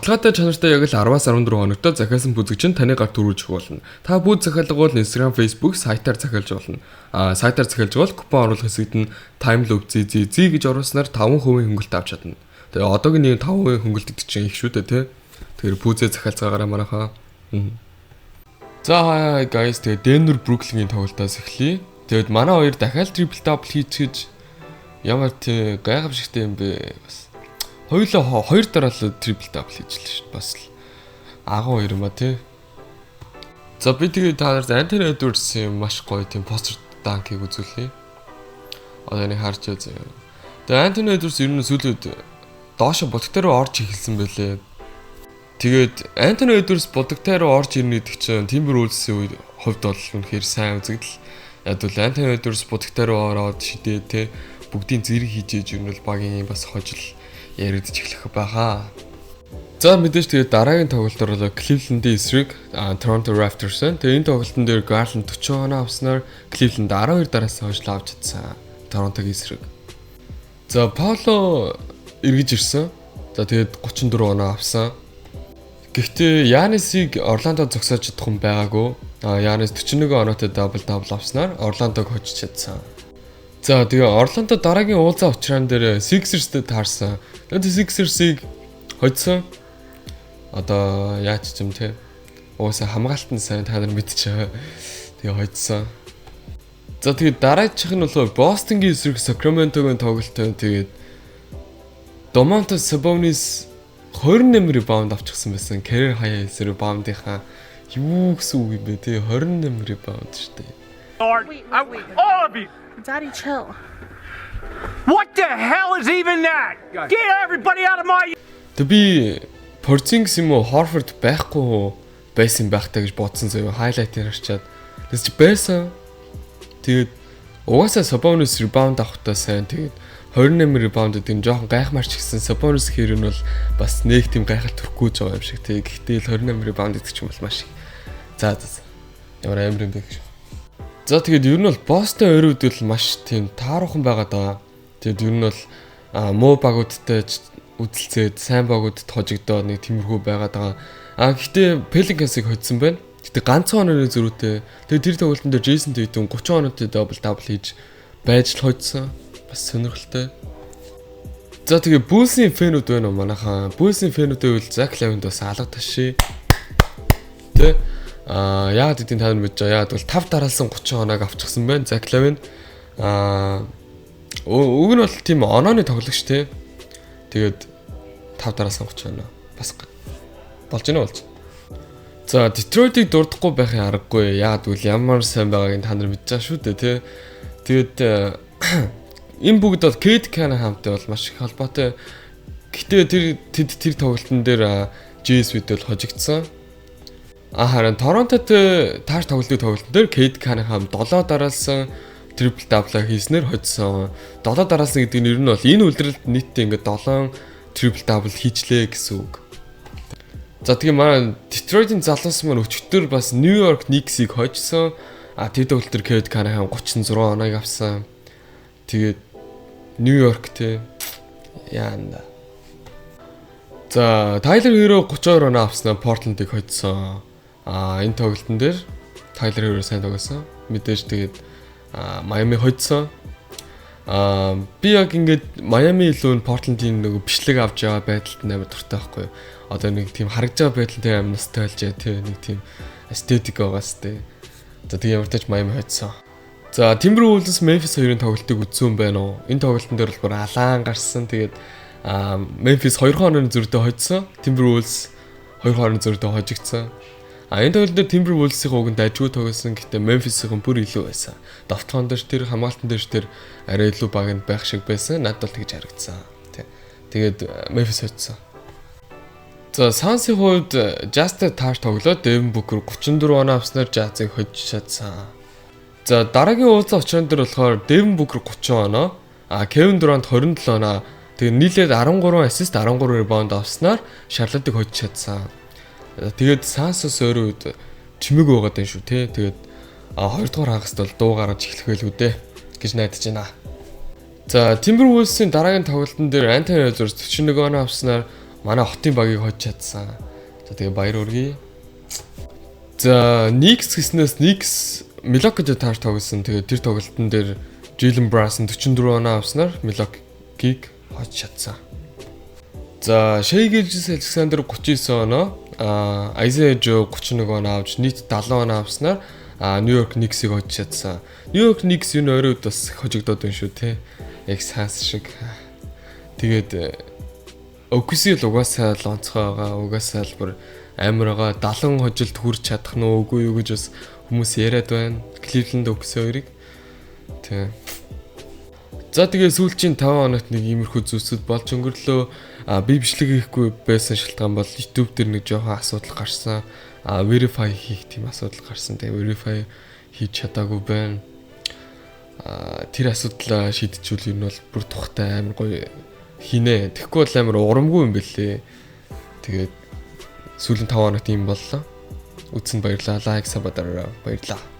Баталгаатай чанартай яг л 10-аас 14 хоногт захиалсан пүүзийг чинь таны гарт хүргэж өгөх болно. Та пүүз захиалга бол Instagram, Facebook, сайтаар захиалж болно. Сайтаар захиалж бол купон оруулах хэсэгт нь time loop ZZZ гэж оруулснаар 5% хөнгөлт авч чадна. Тэгээ одоогийн нэг 5% хөнгөлт гэдэг чинь их шүү дээ, тий. Тэгэхээр пүүзээ захиалцгаагаараа, манайхаа. За guys, тэгээ Denver Brooklyn-ийн тоглолтоос эхлэе. Тэгээд манай хоёр дахиад triple double хийчихэж ямар тий гайхамшигтай юм бэ бас. Хоёулаа хоёр дараалал triple double хийчихлээ шүү дээ. Бас л агуу хоёр юм а, тий. За, би тэгээд та нарт Anthony Edwards-ийн маш гоё тийм poster dunk-ыг үзүүлье. Одоо энийг харж үзье. Тэгээд Anthony Edwards ер нь сүүлийн үед доошо булаг руу орж эхэлсэн байлээ. Тэгээд Anthony Edwards булаг руу орж ирнэ гэдэг чинь Timberwolves-ийн үед хувьд бол үнэхээр сайн үзэгдэл. Яг бол Anthony Edwards булаг руу ороод шидээ те, бүгдийн зэрэг хийж ээж ер нь бол багийн бас хожил яригдчих эхлэх байхаа. За, мэдээж тэгээд дараагийн тоглолтоор бол Cleveland-ийн эсрэг Toronto Raptors. Тэгээд энэ тоглолтын дээр Garland 40 оноо авснаар Cleveland 12 дараалсан хожил авч чадсан Toronto-гийн эсрэг. За, Paolo эргэж ирсэн. За, тэгээд 34 оноо авсан. Гэхдээ Янисыг Орландо зогсоож чадах хүн байгаагүй. Янис 41 оноотой double double авснаар Орландог хожиж чадсан. За, тэгээ Орландо дараагийн уулзаа учраан дээр Sixers-тэй таарсан. Тэгээд Sixers-ыг хожсон. Одоо яаж ч юм те. Угаасаа хамгаалт нь сайн, та нар мэдчихээ. Тэгээ хожсон. За, тэгээд дараачих нь болохоор Бостонгийн эсрэг Сакраментогийн тоглолт. Тэгээд Домантас Сабонис 28 rebound авчихсан байсан. Career high rebound-ийнхаа юу гэсэн үг юм бэ те, 28 rebound шүү дээ. Wait, wait, All of you! Daddy, chill. What the hell is even that? Get everybody out of my Тэг би Porzingis юм уу, Horford байхгүй байсан байх таа гэж бодсон заяа, highlight-ээр харчаад. Тэс чи байсан. Тэгээд угаасаа Sabonis rebound авахтаа сайн. Тэгээд 28 rebound гэдэг нь жоохон гайхмаар ч гэсэн Sabonis хэр нь бол бас нэг тийм гайхалт төрөхгүй ч байгаа юм шиг. Тэгээд гэхдээ л 28 rebound гэдэг чинь бол маш их. За. Ямар амар юм бэ гэж. За, тэгээд ер нь бол Boston ойрууд бол маш тийм тааруухан байгаад байгаа. Тэгээд ер нь бол муу багуудтай ч үзэлцээд, сайн багуудад хожигдоод нэг тиймэрхүү байгаад байгаа. Гэхдээ Pelicans-ыг хоцсон байна. Гэхдээ ганцхан онооны зөрүүтэй. Тэгээд тэр тоглолтын дээр Jason Tatum 30 оноотой double double хийж байж л хоцсон. Бас сонирхолтой. За, тэгээ Bulls-ийн fan үүд байна уу, манайхаа? Bulls-ийн fan үүд байвал Zach LaVine-д бас алга ташъя. Тэ? Яагаад гэдгийг та нар мэдж байгаа. Яагаад бол 5 дараалсан 30 оноог авчихсан байна Zach LaVine. Уг нь бол тийм онооны тоглогч те. Тэгээд 5 дараалсан 30 оноо. Бас болж гинэ, болж. За, Детройдыг дурдахгүй байхын аргагүй. Яагаад гэвэл ямар сайн байгааг нь та нар мэдж байгаа шүү дээ, тий. Тэгээд энэ бүгд бол Cade Cunningham-тай бол маш их холбоотой. Гэтэ тэр тэд тэр тоглолтын дээр JSV-д бол хожигдсон. Харин Торонтотой тааш тоглолтын тоглолтын дээр Cade Cunningham 7 дараалсан triple double хийснээр хоцсон. 7 дараалсан гэдэг нь ер нь бол энэ улиралд нийтдээ ингээд 7 triple double хийчлээ гэсэн үг. За, тэгээ манай Detroit-ийн залуус маань өчигдөр бас New York Knicks-ийг хожсон. Тэр тоглолт дээр Cade Cunningham 36 оноог авсан. Тэгээд New York те яанда. За, Tyler Herro 32 оноо авснаа Portland-ыг хоцсон. Энэ тоглолтын дээр Tyler Herro сайн тоглосон. Мэдээж тэгээд Miami хоцсон. Би яг ингээд Miami илүү Portland-ийн нөгөө бичлэг авч байгаа байдалд амар дуртай байхгүй юу? Одоо нэг тийм харагдж байгаа байдал нь амар ностальжи тий, нэг тийм эстетик байгаас тий. За, тэгээ ямар ч тач Miami хоцсон. За, Timberwolves Memphis хоёрын тоглолтыг үзсэн байна уу? Энэ тоглолтын дээр бол бүр алаан гарсан. Тэгээд Memphis 2 онооны зөрүүтэй хоцсон. Timberwolves 2 онооны зөрүүтэй хожигдсон. Энэ тоглолтын дээр Timberwolves-ийн уг нь дажгүй тоглосон. Гэхдээ Memphis-ийн бүр илүү байсан. Довтлогон дээр тэр хамгаалтан дээр тэр арай илүү багнд байх шиг байсан. Надад бол тэгж харагдсан. Тэ. Тэгээд Memphis хоцсон. За, Suns-ийн хувьд Jazz-тай таар тоглоод Devin Booker 34 оноо авснаар Jazz-ыг хожиж чадсан. За, дараагийн уулзаа учран дээр болохоор Devin Booker 30 оноо, Kevin Durant 27 оноо, тэгээ нийлээд 13 assist, 13 rebound авснаар Charlotte-ыг хожиж чадсан. Тэгээд Suns-ос өөрөө үед чимээгүй байгаад байна шүү те. Тэгээд 2 дугаар хагаст бол дуу гаргаж эхлэх байлгүй дээ гэж найдаж байна. За, Timberwolves-ийн дараагийн тоглолтын дээр Anthony Edwards 41 оноо авснаар Манай хотын багийг хожиж чадсан. За, тэгээ баяр хүргэе. За, Knicks гэснээс Knicks Milwaukee-д таар тоглосон. Тэгээ тэр тоглолтын дээр Jalen Brunson 44 оноо авснаар Milwaukee-г хожиж чадсан. За, Shai Gilgeous-Alexander 39 оноо, Isaiah Joe 31 оноо авч нийт 70 оноо авснаар New York Knicks-ийг хожиж чадсан. New York Knicks энэ оройд бас хожигдоод байна шүү те. Яг Suns шиг. Тэгээд OKC л угаасаа л онцгой байгаа. Угаасаа л бүр амар байгаа. 70 хожилт хүрч чадах нь үгүй юу гэж бас хүмүүс яриад байна. Cleveland, OKC хоёрыг. Тэ. За, тэгээ сүүлчийн 5 хоногт нэг иймэрхүү зүйлсүүд болж өнгөрлөө. Би бичлэг хийхгүй байсан шалтгаан бол YouTube дээр нэг жоохон асуудал гарсан. Verify хийх тийм асуудал гарсан. Тэгээ verify хийж чадаагүй байна. Тэр асуудлаа шийдчихвэл ер нь бол бүр тухтай амар гоё хийнэ. Тэгэхгүй бол амар урамгүй юм бэлээ. Тэгээд сүүлийн 5 хоногт ийм боллоо. Үзсэнд баярлалаа. Like, sub дараарай. Баярлалаа.